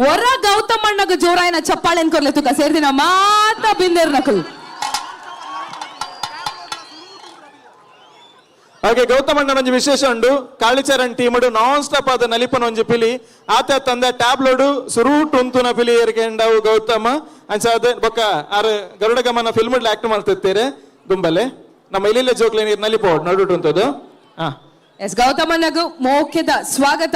ಒರ ಗೌತಮಣ್ಣಗ ಜೋರಾಯನ ಚಪ್ಪಾಳೆನ್ ಕೊರ್ಲೆ ತುಕ ಸೇರ್ದಿನ ಮಾತ ಬಿಂದೇರ್ ನಕುಲ್. ಓಕೆ, ಗೌತಮಣ್ಣನ ಒಂಜಿ ವಿಶೇಷ ಉಂಡು. ಕಾಳಿಚರಣ್ ಟೀಮ್ ನಾನ್ ಸ್ಟಾಪ್ ಆದ ನಲಿಪನ ಒಂಜಿ ಪಿಲಿ ಆತ ತಂದ ಟ್ಯಾಬ್ಲೋಡು ಸುರೂಟ್ ಉಂತುನ ಪಿಲಿ ಏರ್ಕೆಂಡವು ಗೌತಮ. ಅಂಚಾದ ಬೊಕ್ಕ ಆರ್ ಗರುಡ ಗಮನ ಫಿಲ್ಮ್ ಆಕ್ಟ್ ಮಾಡ್ತಿರ್ತೀರಿ ದುಂಬಲೆ. ನಮ್ಮ ಇಲ್ಲಿಲ್ಲ ಜೋಕ್ಲೆ ನೀರು ನಲಿಪೋಡ್ ನಡುಟು ಉಂತದು. ಹಾ. ಎಸ್, ಗೌತಮಣ್ಣಗ ಮೋಕ್ಯದ ಸ್ವಾಗತ.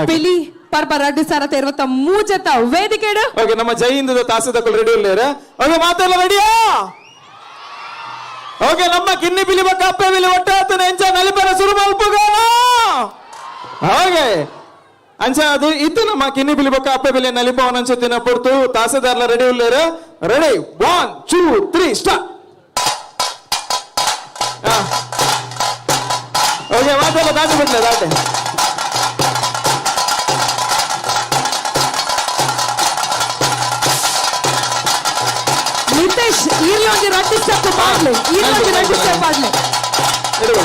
ಪಿಲಿ ಪರ್ಬ 2023ತ ವೇದಿಕೆಡು. ಓಕೆ, ನಮ್ಮ ಜೈ ಹಿಂದದ ತಾಸದಕ್ಕಲು ರೆಡಿ ಇಲ್ಲೇರ? ಓಕೆ, ಮಾತೆಲ್ಲ ರೆಡಿಯಾ? ಓಕೆ, ನಮ್ಮ ಕಿನ್ನಿ ಪಿಲಿ ಬೊಕ್ಕ ಅಪ್ಪೆ ಪಿಲಿ ಒಟ್ಟಾತನ ಎಂಚ ನಲಿಪರ ಸುರು ಮಲ್ಪುಗಾನ. ಓಕೆ, ಅಂಚ ಅದು ಇತ್ತು ನಮ್ಮ ಕಿನ್ನಿ ಪಿಲಿ ಬೊಕ್ಕ ಅಪ್ಪೆ ಪಿಲಿ ನಲಿಪವನ ಅಂಚತ್ತಿನ ಪೊರ್ತು. ತಾಸೆದಾರ್ಲ ರೆಡಿ ಉಲ್ಲೇರ? Ready, 1 2 3 start. Okay, ಮಾತೆಲ್ಲ ದಾಟಿ ಬಿಡ್ಲೆ ದಾಟೆ. ನಿತೇಶ್, ಈರ್ಲೊಂಜಿ ರಡ್ಡ್ ಸ್ಟೆಪ್ ಪಾಡ್ಲೆ, ಈರ್ಲೊಂಜಿ ರಡ್ಡ್ ಸ್ಟೆಪ್ ಪಾಡ್ಲೆ. ಇಡುವ.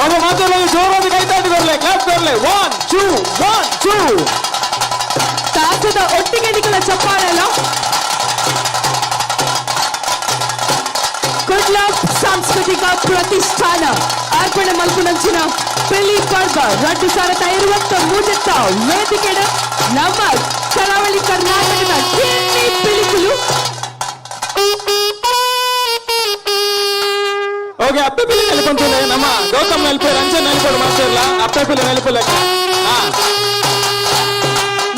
ಓಕೆ, ಮಾತೆಲ್ಲ ಜೋರಾದ ಕೈ ತಾಟಿ ಬರ್ಲೆ, ಕ್ಲಾಪ್ ಬರ್ಲೆ. 1 2 1 2. ತಾಸದ ಒಟ್ಟಿಗೆ ನಿಕಲ ಚಪ್ಪಾಳೆಲ್ಲ. ಕುಡ್ಲ ಸಾಂಸ್ಕೃತಿಕ ಪ್ರತಿಷ್ಠಾನ ಅರ್ಪಣೆ ಮಲ್ಪುನಂಚಿನ ಪಿಲಿ ಪರ್ಬ 2023ತ್ತ ವೇದಿಕೆಡ್ ನಮ್ಮ ಕರಾವಳಿ ಕರ್ನಾಟಕದ ಕಿನ್ನಿ ಪಿಲಿಕುಲು. ಓಕೆ, ಅಪ್ಪೆ ಪಿಲಿ ನೆಲಪಂತುಲೆ. ನಮ್ಮ ಗೌತಮ್ ನೆನಪು, ರಂಜನ್ ನೆನಪು ಮಾಡ್ತಿರಲ್ಲ, ಅಪ್ಪೆ ಪಿಲಿ ನೆನಪು. ಹಾ.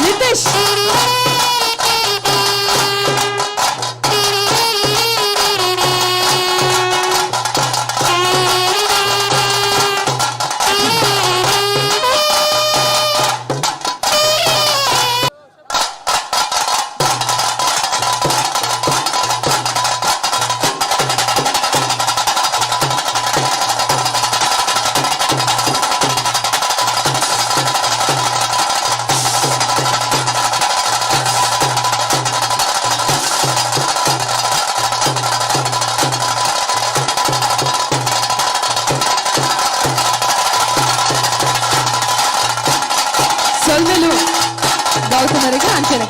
ನಿತೇಶ್. ಸೊಲ್ಮೆಲು ಗೌತಮರಿಗೆ. ಅಂಚನೆ